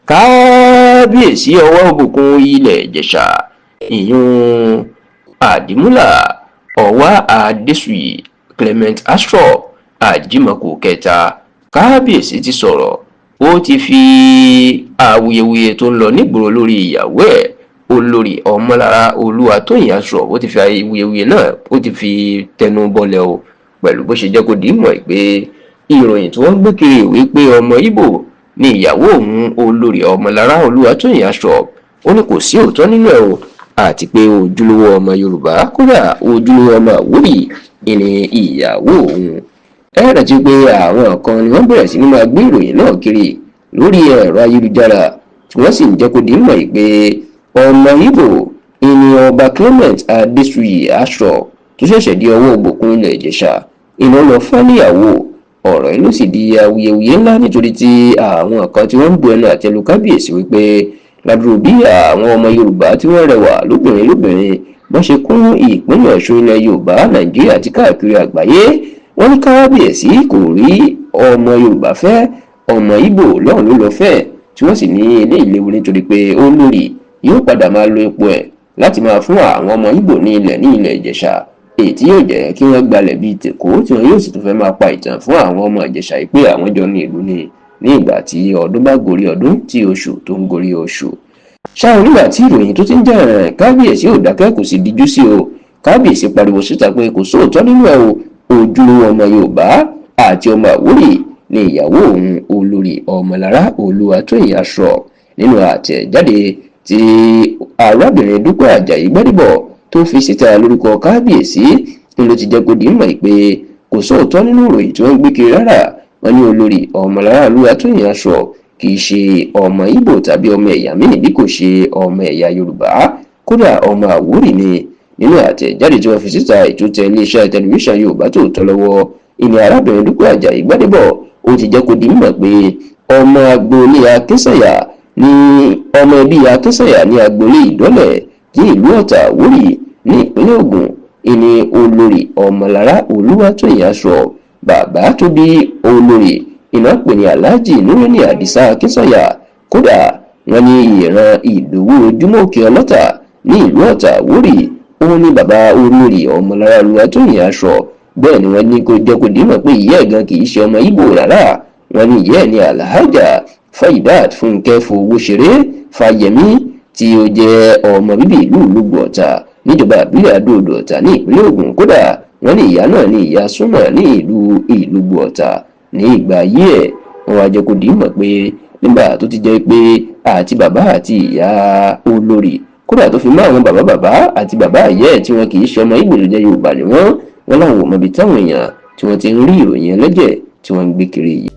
Kábíyèsí Ọwá Òbòkun ilẹ̀ Ìjẹ̀ṣà, ìyún Àdìmúlà Ọwá Adéṣùyì Clement Astrop Ajímọ̀kù kẹta, kábíyèsí ti sọ̀rọ̀. Ó ti fi awuyewuye tó ń lọ nígboro lórí ìyàwó ẹ̀, Olórí Ọmọlára Olúwatóyìn Astrop, ó ti fi awuyewuye náà, ó ti fi tẹnu bọlẹ̀ o, pẹ̀lú bó ṣe jẹ́ kó di mọ̀ pé ìròyìn tí wọ́n gbé kiri wípé ọmọ Ìgbò ní ìyàwó òun, Olórí Ọmọlára Olúwatóyìn Astrop, ó ní kò sí òótọ́ nínú ẹ̀ o, àti pé ojúlówó ọmọ Yorùbá, kódà ojúlówó ọmọ Àwórì ní ìyàwó òun. Ẹ rántí pé àwọn kan ni wọ́n bẹ̀rẹ̀ sí ní máa gbé ìròyìn náà kiri lórí ẹ̀rọ ayélujára, tí wọ́n sì ń jẹ́ kó di mọ̀ pé ọmọ Ìgbò ìní Ọba Clement Adésùyì Astrop tó ṣẹ̀ṣẹ̀ di Ọwá Òbòkun ilẹ̀ Ìjẹ̀ṣà iná lọ fẹ́ níyàwó. Ọ̀rọ̀ yìí ló sì di awuyewuye ńlá, nítorí tí àwọn kan tí wọ́n ń bu ẹnu àtẹ́lu kábíyèsí wípé ládùúrú bí àwọn ọmọ Yorùbá tí wọ́n rẹwà lóbìnrin lóbìnrin wọ́n ṣe kún ìpínlẹ̀ Ọ̀ṣun, ilẹ̀ Yorùbá, Nàìjíríà àti káàkiri àgbáyé, wọ́n ní kábíyèsí kò rí ọmọ Yorùbá fẹ́, ọmọ Ìgbò lọ́hùn ló lọ fẹ́, tí wọ́n sì ní eléyìí léwu, nítorí pé olórí yóò padà máa lo ipò ẹ̀ láti máa fún àwọn ọmọ Ìgbò ní ilẹ̀ ní ilẹ̀ Ìjẹ̀ṣà, èyí tí yóò jẹ́ kí wọ́n gbalẹ̀ bíi tèkó, tí wọn yóò sì tún fẹ́ máa pa ìtàn fún àwọn ọmọ Ìjẹ̀ṣà yìí pé àwọn jọ ní ìlú ni ní ìgbà tí ọdún bá gorí ọdún, tí oṣù tó ń gorí oṣù. Ṣáà nígbà tí ìròyìn tó ti ń jà rìn, kábíyèsí ò dákẹ́, kò sì díjú sí o. Kábíyèsí pariwo síta pé kò sóòótọ́ nínú ẹ̀ o, ojúlówó ọmọ Yorùbá àti ọmọ Àwórì ní ìyàwó òun, Olórí Ọmọlára Olúwatóyìn Astrop. Nínú àtẹ̀jáde tí arábìnrin Dúpẹ́ Àjàyí Gbádébọ̀ tó fi síta lórúkọ kábíyèsí ni ló ti jẹ́ kó di mọ̀ pé kò sóòótọ́ nínú ìròyìn tí wọ́n ń gbé kiri rárá. Wọ́n ní Olórí Ọmọlára Olúwatóyìn Astrop kì í ṣe ọmọ Ìgbò tàbí ọmọ ẹ̀yà míì bí kò ṣe ọmọ ẹ̀yà Yorùbá, kódà ọmọ Àwórì ni. Nínú àtẹ̀jáde tí wọ́n fi síta ìtútẹ̀ iléeṣẹ́ tẹlifíṣàn Yorùbá Tòótọ́ lọ́wọ́, ìní arábìnrin Dúpẹ́ Àjàyí Gbádébọ̀ ó ti jẹ́ kó di mímọ̀ pé ọmọ agboolé Akínsànyà ní, ọmọ ẹbí Akínsànyà ní agboolé Ìdọ́lẹ̀ ní ìlú Ọ̀tà Àwórì ní ìpínlẹ̀ Ògùn ìní Olórí Ọmọlára Olúwatóyìn Astrop. Bàbá tó bí olórí iná pè ní Alhaji Nureni Àdìsá Akínsànyà. Kódà wọ́n ní ìran Ìdòwú Ojúmọ́ Òkè Ọlọ́tà ní ìlú Ọ̀tà Àwórì òun ní bàbá Olórí Ọmọlára Olúwatóyìn Astrop. Bẹ́ẹ̀ ni wọ́n ní kó jẹ́ kó dìímọ̀ pé ìyá ẹ̀ gan kì í ṣe ọmọ Ìgbò rárá. Wọ́n ní ìyá ẹ̀ ní Alhaja Faidat Fúnkẹ́ Fowóṣeré Fáyẹmí, tí ó jẹ́ ọmọ bíbí ìlú Ìlúgbò Ọ̀tà níjọba ìbílẹ̀ Adó-Odò Ọ̀tà ní ìpínlẹ̀ Ògùn. Kódà wọ́n ní ìyá náà ní ìyá súnmọ̀ ní ìlú Ìlúgbò Ọ̀tà ní ìgbà ayé ẹ̀. Wọ́n wá jẹ́ kó dìímọ̀ pé nígbà tó ti jẹ́ pé àti bàbá àti ìyá olórí, kódà tó fi mọ́ àwọn bàbá bàbá àti bàbá ìyá ẹ̀, tí wọn kì í ṣe ọmọ Ìgbò tó jẹ́ Yorùbá ni wọ́n, wọ́n láwọn ò mọbi táwọn èèyàn tí wọ́n ti ń rí ìròyìn ẹlẹ́jẹ̀ tí wọ́n ń gbé kiri yìí.